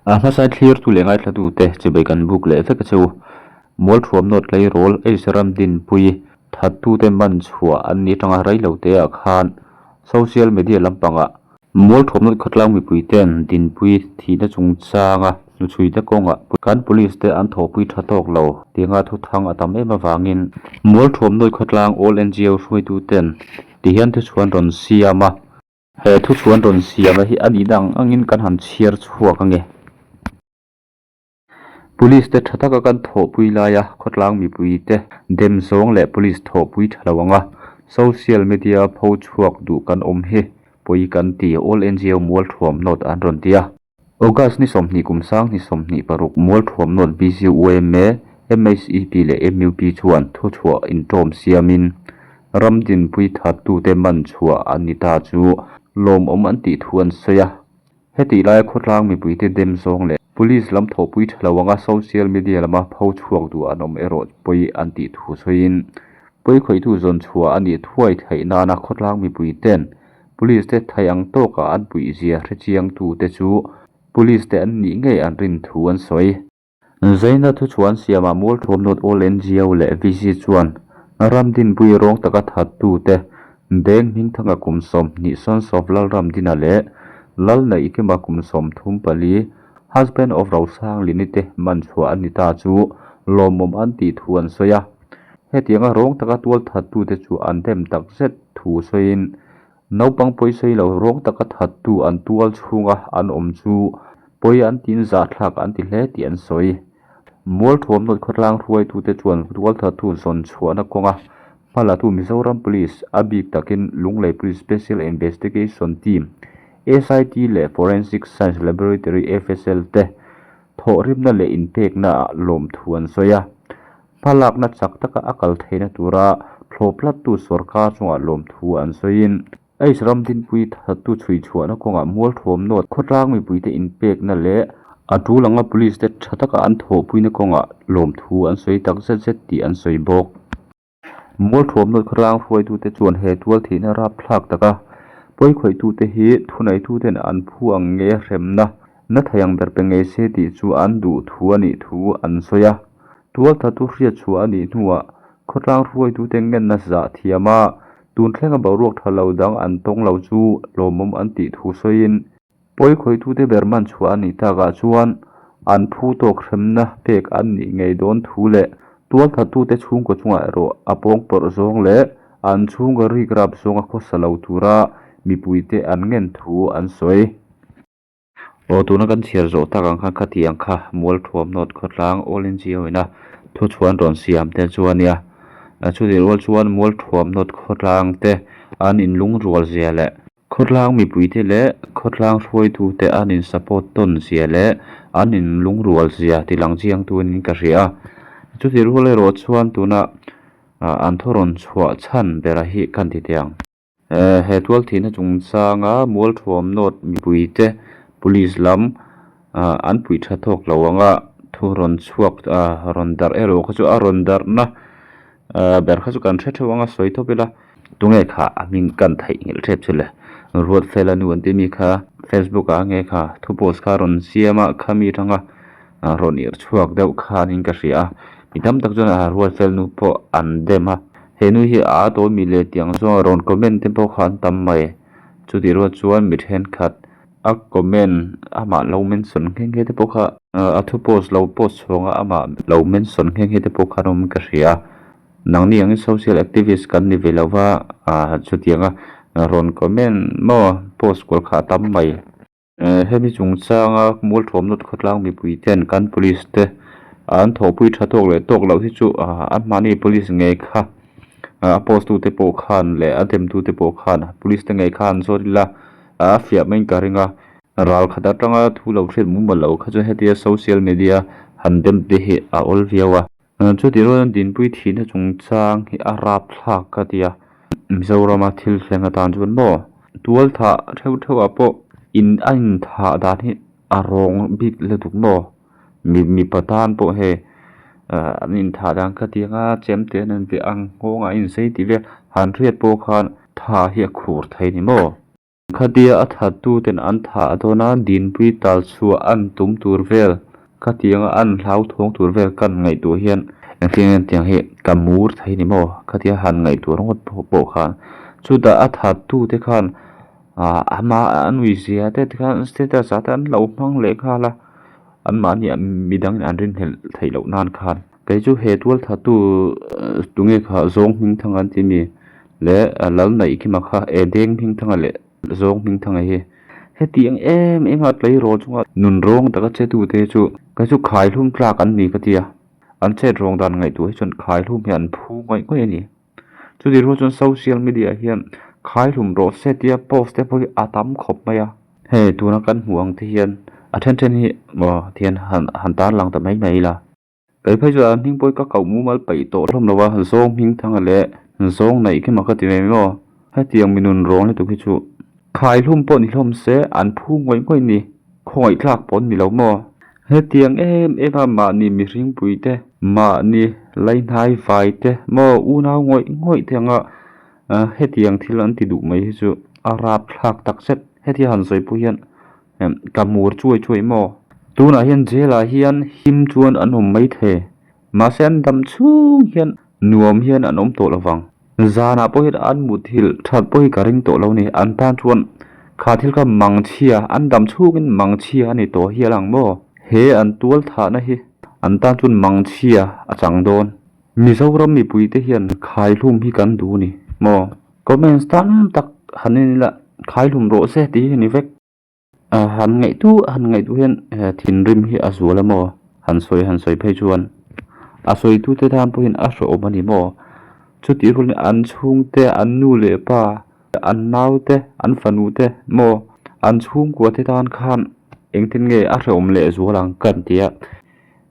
A hmasa thlirtu leh ngaithlatute chibai kan buk leh vek a che u. Mualthuamnaw tleirawl Ace Ramdinpui thattute man chhuah an ni atanga reiloteah khan social media lampangah Mualthuamnaw khawtlang mipuite'n Dinpui thihna chungchanga hnuchhuina kawngah kan police te an thawhpui tha tawk lo tianga thuthang a tam em avangin Mualthuamnaw khawtlang All NGO hruaitute'n tihian thuchhuan rawn siam a. He thuchhuan rawn siama hi a nihna ang angin kan han chhiar chhuak ange. Police te tha taka kan thawhpui laia khawtlang mipui te dem zawng leh police thawhpui tha lo anga social media pho chhuak duh kan awm hi pawi kan ti All NGO Mualthuam Note an rawn ti a. August ni 20 kum sang ni 26 Mualthuam Note BCUMA, MHEP leh MUP chuan thuchhuah inṭawm siamin ram dinpui thattute man chhuah an ni ta chu lawmawm an tih thu an sawi a. Hetih laia khawtlang mipuite dem zawng leh Police lam thawhpui tha lo anga social media lama pho chhuak duh an awm erawh pawi an tih thu sawiin pawi khawihtu zawn chhuah a nih thuai theih nana khawtlang mipuite'n Police te thei ang tawkah an puih zia hre chiangtu te chu Police te an nih ngei an rin thu an sawi. Zaina thuchhuan siamah Mualthuamnawt All NGO leh VC chuan Ramdinpui rawng taka thattu te Beng Hmingthanga kum 20 Sons of Lalramdina leh Lalneihkima kum 34 Husband of Rosanglini te man chhuah an ni ta chu lawmawm an tih thu an sawi a. Hetianga rawng taka tual thattute chu an dem tak zet thu sawiin naupang pawisawi lo rawng taka thattu an tual chhunga an awm chu pawi an tiin zahthlak an ti hle tih an sawi. Mualthuamnawt khawtlang hruaitute chuan tual thattu zawn chhuahna kawnga hmalatu Mizoram Police a bik takin Lunglei Police Special Investigation Team, SIT, leh Forensic Science Laboratory, FSL, te thawhrimna leh inpeknaah lawmthu an sawi a. Hmalakna chak taka a kal theihna tura thlawplattu sorkar chungah lawmthu an sawiin, Ace ram dinpui thattu chhui chhuahna kawngah Mualthuamnawt khawtlang mipuite inpekna leh a tul anga police te tha taka an thawhpuina kawngah lawmthu an sawi tak zet zet tih an sawi bawk. Mualthuamnawt khawtlang hruaitute chuan he tual thihna rapthlak taka pawikhawih-tute hi thuneituten an phu ang nge hremna na thei ang ber pe ngei se tih chu an duh thu a nih thu an sawi a. Tualthatu hriat chhuah a nih hnuah khawtlang hruaitute ngenna zah thiam a, tun thlenga boruak tha lo dang an tawng lo chu lawmawm an tih thu sawiin, pawikhawitute ber man chhuah a nih takah chuan an phu tawk hremna pek an nih ngei dawn thu leh tualthatute chhungkaw chungah erawh a pawngpawrh zawng leh an chhungkaw rikrap zawnga khawsa lo tura mipuite an ngen thu an sawi. Aw tuna kan chhiar zawh tak ang khan khati ang kha Mualthuamnawt khawtlang All NGO ina thuchhuan rawn siam te chu a nia. Chutih rual chuan Mualthuamnawt khawtlang te an inlungrual zia leh khawtlang mipui te leh khawtlang hruaitu te an in support tawn zia leh an inlungrual zia ti lang chiang tu in ka hria a. Chutih rual erawh chuan tuna an thaw rawn chhuah chhan bera hi kan ti teh ang. He tual thihna chungchanga Mualthuamnawt mipuite police lam an puih tha tawk lo anga thu rawn chhuak rawn darh erawh kha chu a rawn darhna ber kha chu kan hre theuh anga sawi thawp ila. Tunge kha a hming kan theih nghilh tep chu le Ruatfela nu an tih mi kha Facebook ah nge kha thu post kha rawn siam a khami atanga rawn irh chhuak deuh khanin ka hria a mi tam tak chuan a Ruatfel nu pawh an dem a. He nu hi a tawi mi leh tiang zawng rawn comment te pawh kha an tam mai. Chutih rual chuan mi thenkhat a comment amah lo mention nghe nghe te pawh kha a thu post lo post chhuang a amah lo mention nghe nghe te pawh kha an awm ka hria a. Nangni angin social activist kan ni ve lo va ah chutianga rawn comment maw post kual kha a tam mai. Hemi chungchanga Mualthuamnawt khawtlang mipui ten kan police te an thawhpui tha tawk leh tawk loh hi chu an mahni police ngei kha a post tu te pawh khan leh a dem tu te pawh khan police te ngei kha an zawt ila a fiah maiin ka ring a. Ral khat atanga thu lo hriat mumal loh kha chu hetia social media han dem te hi a awl viau a. Chutih rual an dinpui thihna chungchang hi a rap thlak ka ti a, Mizorama thil thleng atan chuan maw tual thah theuh theuh ah pawh in a inthah dan hi a rawng bik lutuk maw mi mipa tan pawh hei ah an inthah dan kha tiang a chem te an inti ang nghawng ah a inzei tih vel han hriat pawh khan tha hi a khur thei ni maw. Khatia a thattuten an thah dawn a, Dinpuii tal chhuah an tum tur vel, khatianga an hlauthawng tur vel kan ngaihtuah hian engtin nge tiang hi ka mur thei ni maw? Khatia han ngaihtuah ringawt pawh khan chutah a thattute khan ah amah an uizia te tikhan status ah te an lo hmang leh nghal a, anmahni midangin an rinhlelh theih loh nan khan. Kei chu he tual thattu tunge kha Zawng Hmingthanga an ti mi leh Lalnaihkima kha e Deng Hmingthanga leh Zawng Hmingthanga hi hetiang em em a tleirawl chunga nun rawng taka che tute chu kei chu khaihlum tlak an ni ka ti a, an chet rawng dan ngaihtuah hi chuan khaihlum hi an phu ngawih ngawih a ni. Chuti rual chuan social media ah hian khaihlum rawh se tia post te pawh hi a tam khawp mai a. Hei tuna kan hmuh ang te hian a then then hi maw tihian han han tarlang ta mai mai ila. Kei phei chuan an hming pawh hi ka koh mumal peih tawh hlawm lo a, Zawng Hmingthanga leh Zawng Naih khi mak ka ti ve mai maw. Hetiang mi nun rawng lutuk hi chu khaihlum pawh ni hlawm se an phu ngawih ngawih ni, khawngaih tlak pawh an ni lo maw. Hetiang em em a mahni mihringpui te, mahni laihnai vai te maw unau ngawih ngawih te anga hetiang thil an ti duh mai hi chu a rapthlak takzet. Hetia han sawi pawh hian Ka mur chuai chuai maw? Tunah hian jail ah hian him chuan an awm mai thei. Mahse an dam chhung hian nuam hian an awm tawh lo vang. Zanah pawh hian an muthilh that pawh hi ka ring tawh lo ni. An tan chuan kha thil kha mangchhia, an dam chhungin mangchhia a ni tawh hial ang maw? He an tual thahna hi an tan chuan mangchhia a chang dawn. Mizoram mipuite hian khaihlum hi kan duh ni maw? Comments tam tak han en ila khaihlum rawh se tih hi a ni vek. Han ngaihtuah han ngaihtuah hian thinrim hi a zual a maw? Han sawi han sawi phei chuan a sawitute tan pawhin a hrehawm a ni maw? Chutih rualin an chhungte an nu leh pa an naute an fanu te maw an chhungkua te tan khan engtin nge a hrehawm leh zual ang kan ti a,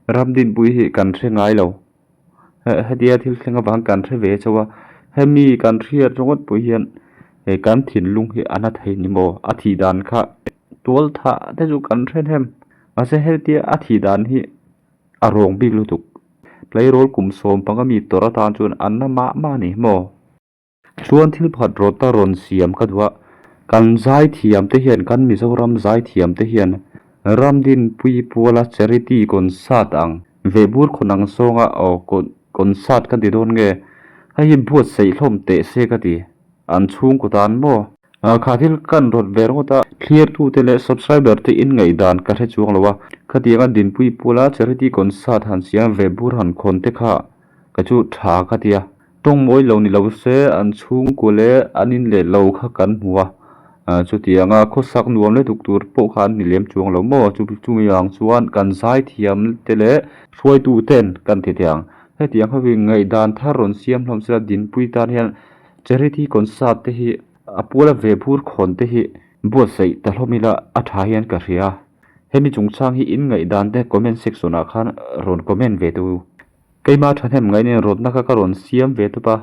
Ramdinpui hi kan hre ngai lo. Hetia thil thleng avang kan hre ve chauh a, hemi kan hriat ringawt pawh hian he kan thinlung hi a na thei ni maw? A thih dan kha tual thah te chu kan hre hnem, mahse hetia a thih dan hi a rawng bik lutuk. Tleirawl kum 15 mi tawrh atan chuan an na mah mah a ni maw? Chuan thil pakhat rawt a rawn siam ka duh a, kan zaithiam te hian kan Mizoram zaithiam te hian Ramdinpui puala charity concert ang vehbur khawn ang zawnga aw concert ka ti dawn nge hei hi buatsaih hlawm teh se ka ti an chhungkaw tan maw? Kha thil kan rawt ve ringawt a, thlirtute leh subscriber te in ngaihdan ka hre chuang lo a, khatianga Dinpui puala charity concert han siam vehbur han khawn te kha ka chu tha ka ti a. Tawng mawi lo ni lo se an chhungkua leh an in leh lo kha kan hmu a, chutianga khawsak nuam leh duk tur pawh kha an ni lem chuang lo maw? Chumi ang chuan kan zaithiam te leh hruaitu ten kan ti thei ang. Hetiang ho hi ngaihdan thar rawn siam hlawm sela Dinpui tan hian charity concert te hi a puala ve phur khawn te hi buatsaih ta hlawm ila a tha hian ka hria. Hemi chungchang hi in ngaihdan te comment section ah khan rawn comment ve teh u. Keimah thahnem ngaihna in rawtna kha ka rawn siam ve tawp a,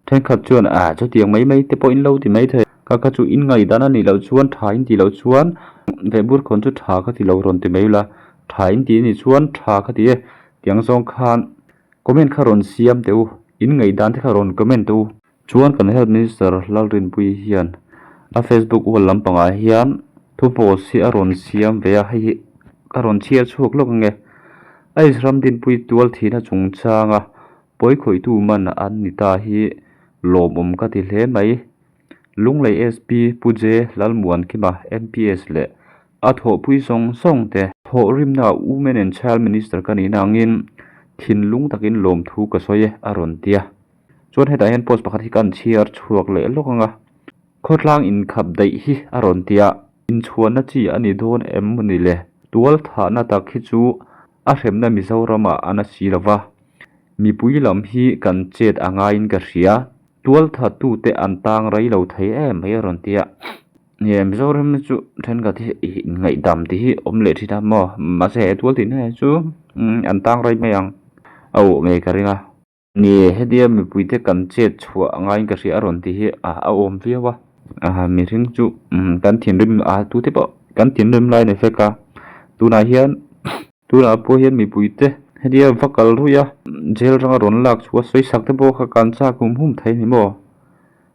thenkhat chuan ah chutiang mai mai te pawh in lo ti mai thei, ka kha chu in ngaihdan a nih loh chuan tha in tih loh chuan vehbur khawn chu tha ka ti lo rawn ti mai ula, tha in tih a nih chuan tha ka ti e, tiang zawng khan comment kha rawn siam teh u, in ngaihdan te kha rawn comment teh u. Chuan kan Health Minister Lalrinpuii hian a Facebook wall lampangah hian thu post hi a rawn siam ve a, hei hi ka rawn chhiar chhuak lawk ange. Aiz Ramdinpuii tual thihna chungchanga pawikhawihtu man an ni ta hi lawmawm ka ti hle mai. Lunglei SP Pu J Lalmuankima, MPS leh a thawhpui zawng zawng te thawhrimna Women and Child Minister ka nihna angin thinlung takin lawmthu ka sawi e a rawn ti a. Chuan hetah hian post pakhat hi kan chhiar chhuak leh lawk ang a, khawtlang inkhap daih hi a rawn ti a, inchhuanna chi a ni dawn em maw ni le? Tual thahna tak hi chu a hremna Mizoramah a na si lo va, mipui lam hi kan chet a ngaiin ka hria, tual thattute an tang rei lo thei em mai a rawn ti a. Nge Mizoram hi chu thenkhat hi inngaihdam tih hi awm leh thin a maw? Mahse he tual tihna hi chu an tang rei mai ang a awh ngei ka ring a. Ni, hetia mipuite kan chet chhuah a ngaiin ka hria a rawn ti hi a awm viau a. Mihring chu kan thinrim a tute pawh kan thinrim lai a ni fek a. Tunah hian tunah pawh hian mipuite hetia va kal ruih a jail ranga rawn lak chhuah sawi sak te pawh kha kan chak hum hum thei a ni maw?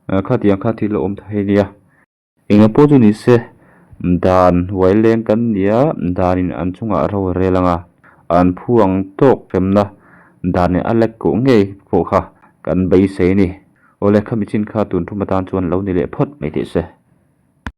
Khatiang kha thil a awm thei nia. Enga pawh chu ni se, dan huai leng kan nia, danin an chungah ro a rel ang a, an phu ang tawk hremna danin a lek koh ngei pawh kha kan beisei a ni. Awle, khami chin kha tun thum atan chuan lo ni leh phawt mai teh se.